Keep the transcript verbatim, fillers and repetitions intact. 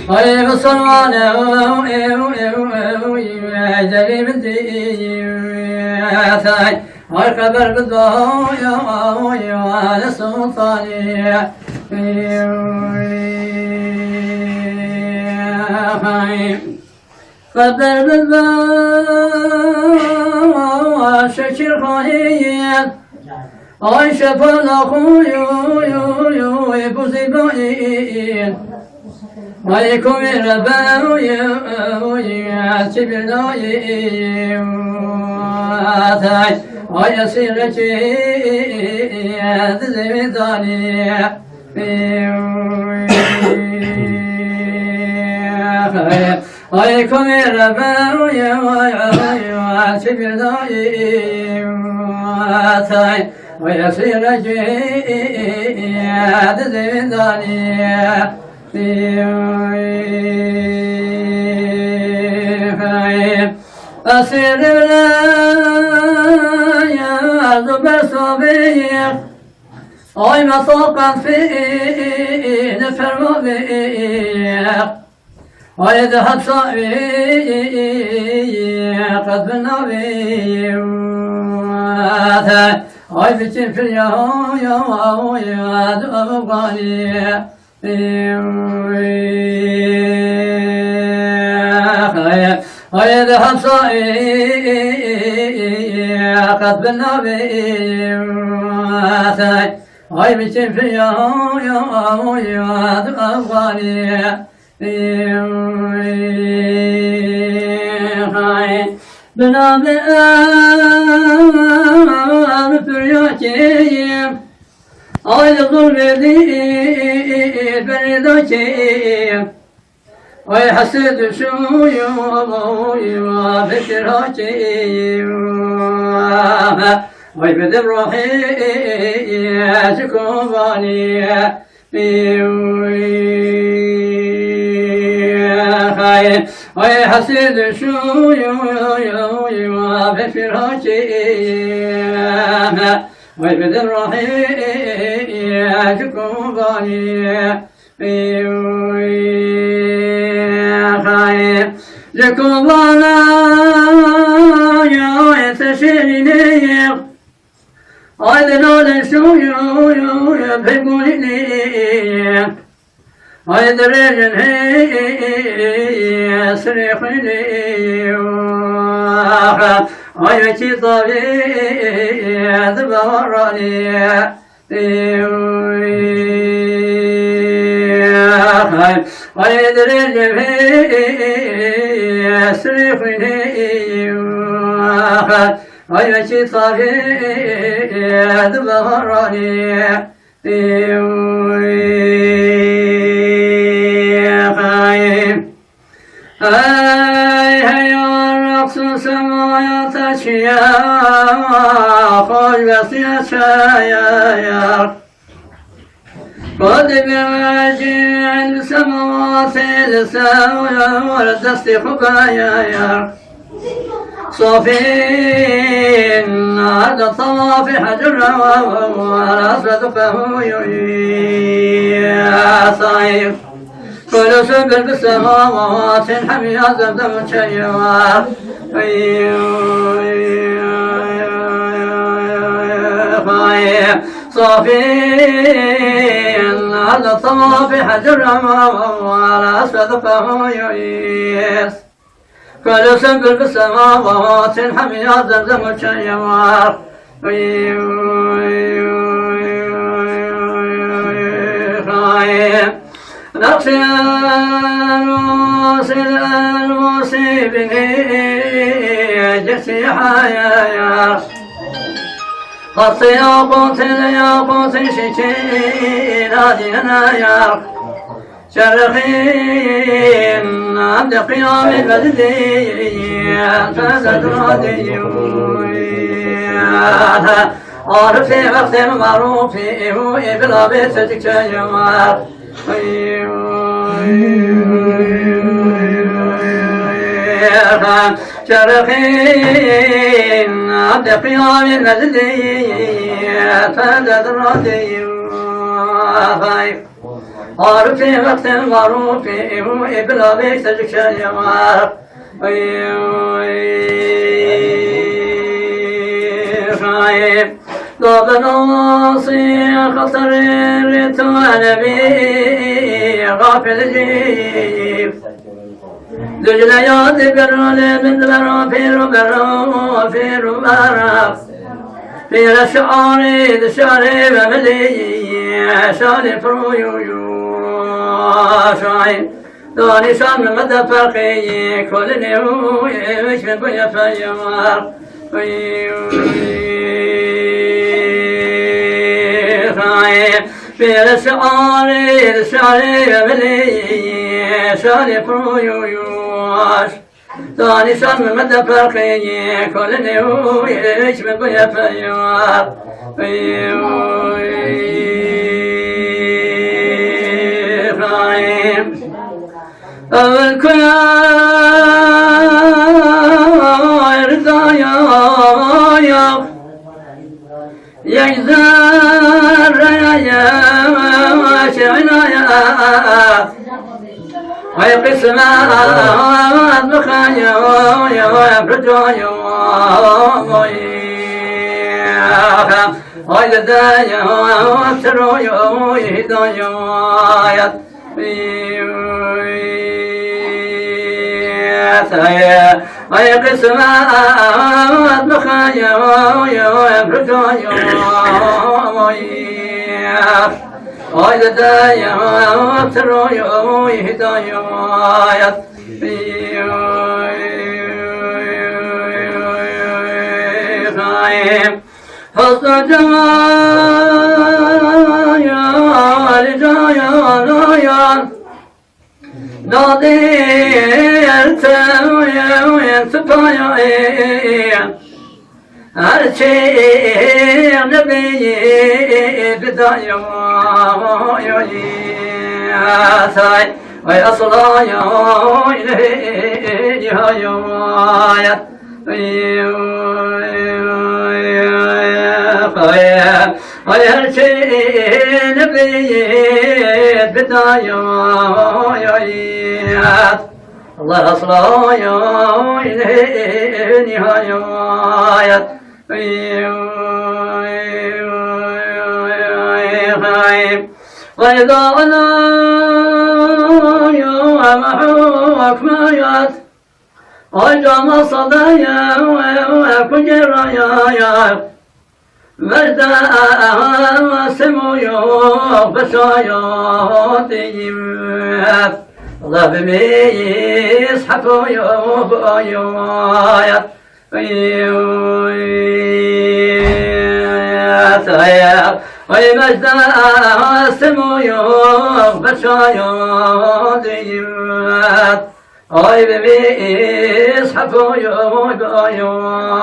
Ay Musulman, ew, ew, ew, ew, ew, ey delî min dî, tay. Ay xeber bide, oy, oy, Wali Sultanî. Xeber bide, Şekîr Xanî. Ay şefala xwe, oy, oy, oy, buzî bayî. Ay komê re be, oy, oy, çi bir dayî. Ay, ay esîrekî di zêwî danî. Ay komê re be, oy, oy, oy, oy, çi bir dayî. Ay, ay esîrekî di zêwî danî. Esîr bile ya zu bersovê. Ay mesaqan fî ne fermavê. Ay de hepsa wî qet binavê. Ay biçin firya ya ya du Afganî. Ay de hepsa qet binavê. Ay biçin firya ya ya du Afganî. Binavê ev firyakê. Ay li zulmê dî berê dakê. Ay hesed şû fikir hakê. Ay bidim rohê ji kobanê. Ay hesed şû fikir hakê. Ay bidim rohê ji kobanê. Ji kovana ya te şêrînê. Ay di nalê şû pêgulînê. Ay di rêjin hê sirê xwînê. Ay wekî zavê di baranê. Ay dirêj vê sirê xwînê. Ay wekî tarê di beharanê. Ey heya reqs û semaya te çiye, xweş bestiye çeye. Xwedê bêjî li sematê li ser destê xwe beye. Safîn arda tawafê hecr eswed û qehûyû. Sayf. Kolo sembel bi semawatin hemiya zerdem û çeyewa. Safîn ala tawafê hecr ala eswed qehûyû. Kolo sembel bi semawatin hemiya zerdem û çeyewa. Naqşê elmasê, elmasê binê cesî haya. Qasê yaqutê, yaqutê şekî nadîne ya. Çerxîn em di qiyamê meclî, te de duradî. Arifê wextê marûfê û ê bila bê te dikeye. Çerxîn em di qiyamê meclî, te de duradî. Arifê wextên marûfê û ê bilavê tecikşe ye. Dabenasî xeterê rê tu nebî, xafil jî. Dicle ya di berolê min di bera pêr û bera, pêr û bera. Pêre şiarê di şarê ve milî, şarê proyû şaî. Danîşan me de ferqê kolinê û êş min bûye peyar. Pêre şiarê di şarê ve milî, şarê proyû yaş. Danîşan me de ferqê kolinê û êş min bûye peyar. Evel kuya erdaya ya. Yek zerreye şe'naya. Ay qismet mixayo ya ricaya. Ay dedeya tiroyo hidayet. Ay qismet mixayo ya ricaya. Ay dedeya tiroyo hidayet. Hasta cemaya li caya nayan. Dadê tewye tepaya. Her çi nebî bidayê say. Ay asla ya ilahi ya. Ay her çi nebî bidayê. Allah asla ya ilahi nihayet. Reza ana ya mahkmayat. Ay cama sadaya kuceraya. Merde semo yok, beşa yok diyeyim. Allah bebeyiz hapo yok, yok. Ay, ay, ay, merde semo yok, beşa yok diyeyim. Ay bebeyiz hapo yok, yok.